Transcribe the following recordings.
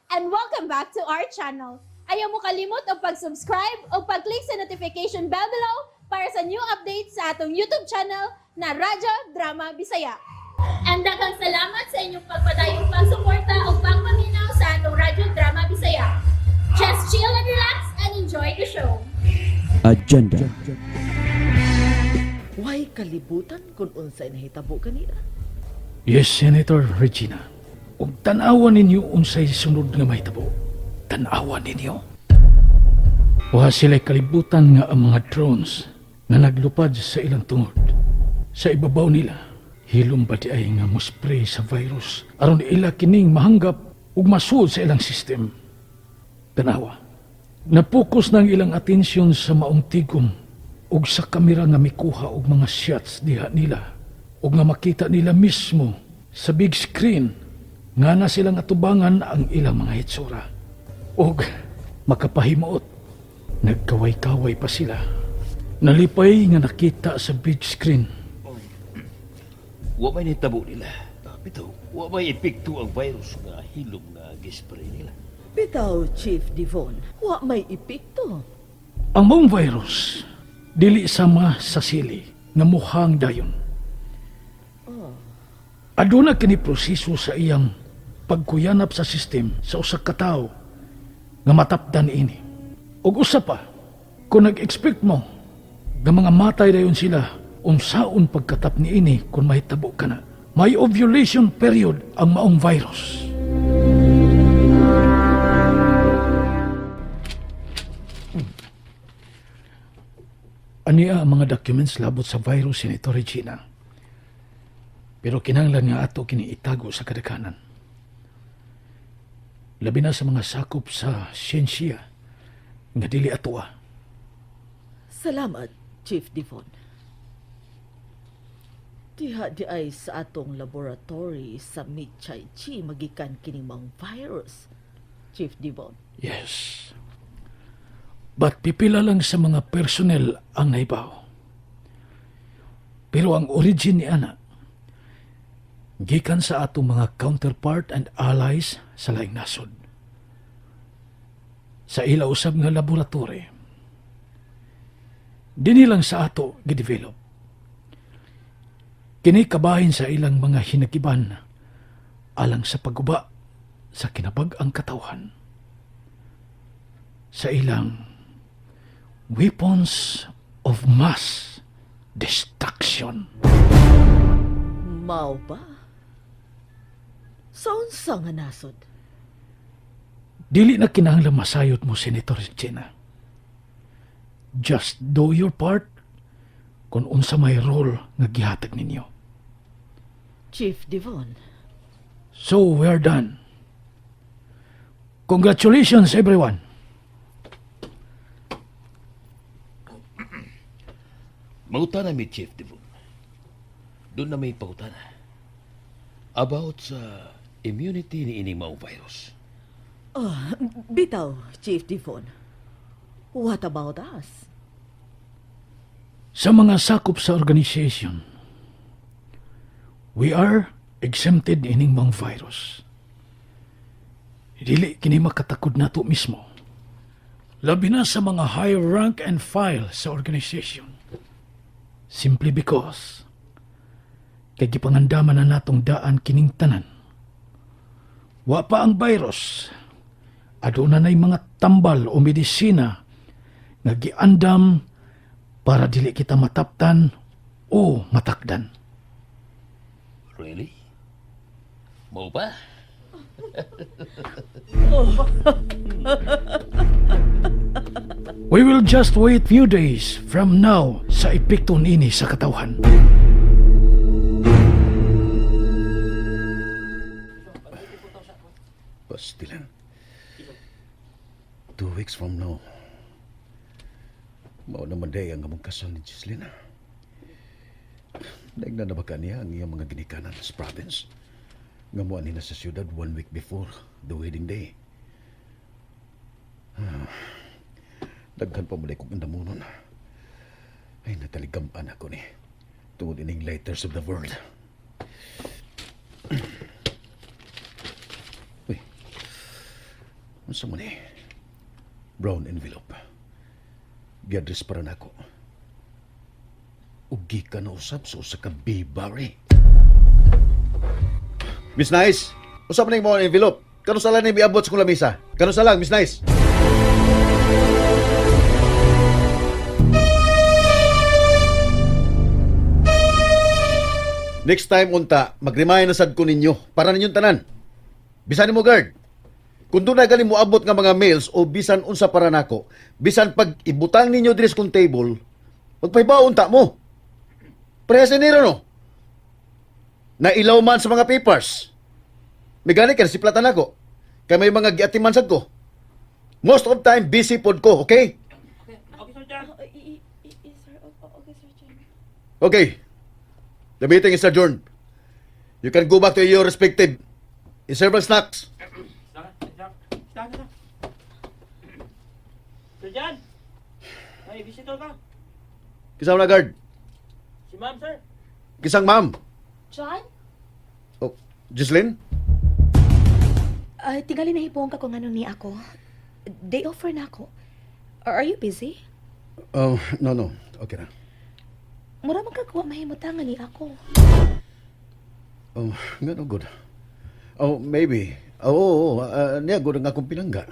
And welcome back to our channel. Ayaw mo kalimot og pag-subscribe o pag-click sa notification bell below para sa new updates sa atong YouTube channel na Radyo Drama Bisaya. And daghang salamat sa inyong pagpadayong pagsuporta o pagpaminaw sa atong Radyo Drama Bisaya. Just chill and relax and enjoy the show. Agenda. Way kalibutan kung unsay nahitabo kanina. Yes, Senator Regina. Ug tan-awan ninyo unsay sunod nga mahitabo. Tan-awan ninyo. Wa sila kalibutan nga ang mga drones nga naglupad sa ilang tungod. Sa ibabaw nila, hilom ba diay nga mo-spray sa virus aron ila kining mahanggap ug masuod sa ilang system. Tanawa. Napokus ng ilang atensyon sa maong tigom ug sa kamera nga mikuha og mga shots diha nila ug nga makita nila mismo sa big screen nga na silang atubangan ang ilang mga hitsura ug makapahimuot, nagkaway-kaway pa sila, nalipay nga nakita sa big screen. Wa may nitabo nila. Bitaw, wa may epekto ang virus nga hilom nga gispray nila. Bitaw, Chief Devon, wa may epekto. Ang maong virus dili sama sa sili nga muhang dayon. Aduna kini proseso sa iyang pagkuyanap sa system sa usa ka tawo nga matapdan ini. Ug usa pa, kung nag-expect mo nga mga matay dayon sila unsaon pagkatap niini kung mahitabo ka na. May ovulation period ang maong virus. Ania ang mga documents labot sa virus, Senator Regina. Pero kinahanglan nga ato kini itago sa kadaghanan. Labi na sa mga sakop sa siyensya nga dili atoa. Salamat, Chief Devon. Diha diay sa atong laboratory sa Mitchai Chi magikan kining maong virus, Chief Devon. Yes. But pipila lang sa mga personnel ang naibaw. Pero ang origin ni ana gikan sa atong mga counterpart and allies sa laing nasod. Sa ila usab nga laboratory. Dinhi lang sa ato gidevelop. Kini kabahin sa ilang mga hinagiban alang sa pagguba sa kinabag-ang katawhan, sa ilang weapons of mass destruction. Mao ba? Sa unsa nga nasod? Dili na kinahanglan masayot mo, Senator Regina. Just do your part kung unsa may role nga gihatag ninyo. Chief Devon. So we're done. Congratulations, everyone. Mangutana mi, Chief Devon. Duna may pangutana. About sa immunity ni ining maong virus. Oh, bitaw, Chief Devon. What about us? Sa mga sakop sa organization, we are exempted ining maong virus. Dili kini makatakod nato mismo. Labi na sa mga high rank and file sa organization. Simply because kay gipangandaman na natong daan kining tanan. Wa pa ang virus. Aduna na'y mga tambal o medisina nga giandam para dili kita mataptan o matakdan. Really? Mao ba? We will just wait few days from now sa epekto niini sa katawhan. Pastilan. 2 weeks from now. Mao naman diay ang among kasal ni Gislina. Naigna na ba kaniya ang iyang mga ginikanan sa province? Nga moanhi na sa siyudad one week before the wedding day. Ah, daghan pa muli kong andamunon. Ay, nataligaman ako ni. Tungod ining lighters of the world. Uy. Unsa man ni? Brown envelope. Giadres para nako. Ug gikan na usab sa usa ka B. Barry. Miss Nice, usab man ning envelope. Kanus-a lang ni miabot sa kong lamisa? Kanus-a lang, Miss Nice? Next time unta, mag-remind na sad ko ninyo para ninyong tanan. Bisan mo guard. Kung doon na gani moabot nga mga mails o bisan unsa para nako, bisan pag ibutang ninyo diri sa kong table, magpahibaw unta mo. Parehas ni Nero, no? Nailaw man sa mga papers. May gani ka si plata nako. Kay may mga giatiman sad ko. Most of time busy pod ko, okay? Okay. The meeting is adjourned. You can go back to your respective several snacks. Sir John! May visitor ka. Kisang na guard. Si ma'am, sir. Kisang ma'am. John? Oh, Jocelyn? Ay, tingali na hibuong ka kung ano ni ako. Day offer na ako. Are you busy? Oh, no. Okay na. Mura man kag wa mahimutangan ni ako. Oh, nga no good. Oh, maybe. Oh, oo, oo. Niya good ang akong pinangga.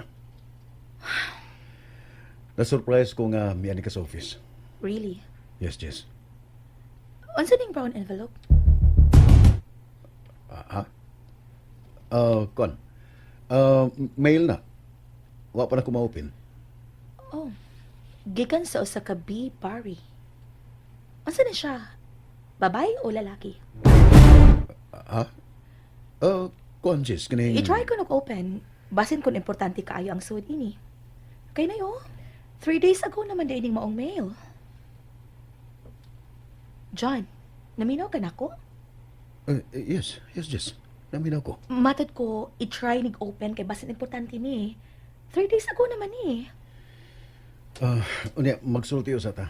Na-surprise ko nga miani ka sa office. Really? Yes, Jess. Unsa ning brown envelope? Ah, ha? Kon. Mail na. Wa pa na ko ma-open. Oh. Gikan sa usa ka B Barry. Unsa na siya? Babae o lalaki? Ah, ha? Kon, Jess, kining... I-try ko nag-open. Basin kung importante kaayo ang suod ini. Kay na yo. 3 days ago naman diay ning maong mail. John, naminaw ka nako? Yes, Jess. Naminaw ko. Matod ko, i-try nig open kay basin importante ni. 3 days ago naman ni. Unya, magsulti usa ta.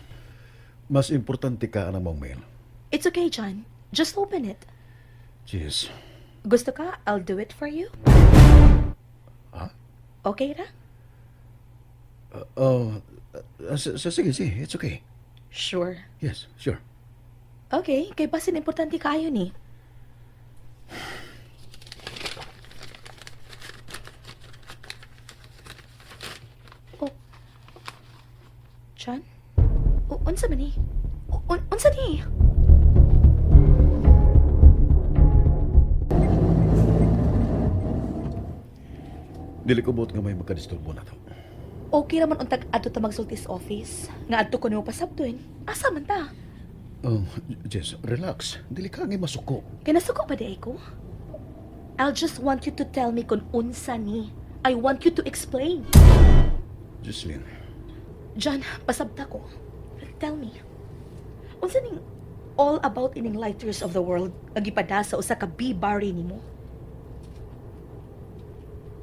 Mas importante ka ang mong mail. It's okay, John. Just open it. Jess. Gusto ka, I'll do it for you. Ha? Okay ra? Oh, sige, sige. It's okay. Sure. Yes, sure. Okay, kay basin importante kaayo ni. Oh. John? Unsa man ni? Unsa ni? Dili ko buot nga may magkadisturbo na to. Okay raman untag adto ta magsulti sa office. Nga adto ko nimo pasabtuin. Asa man ta? Oh, Jess, relax. Dili ka ngay masuko. Kay nasuko ba di ko? I'll just want you to tell me kung unsa ni. I want you to explain. Jocelyn, John, pasabta ko. Tell me. Unsa ning all about ining lighters of the world ang gipada sa usa ka B-Barry nimo?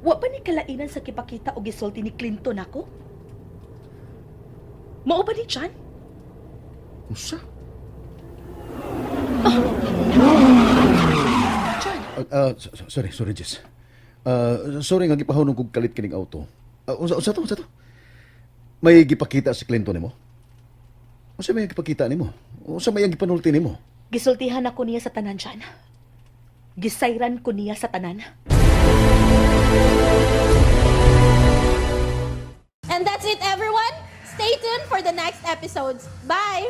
Wa pa ni kalainan sa kipakita og gisulti ni Clinton ako? Mao ba ni John? usa? John, Sorry, sorry, Jess. Sorry nga gipahunong kog kalit kining auto. Unsa to, unsa to? May gipakita si Clinton nimo? Unsa may gipakita nimo? Unsa may ang gipanulti nimo? Gisultihan ako niya sa tanan, John. Gisayran ko niya sa tanan. And that's it, everyone. Stay tuned for the next episodes. Bye!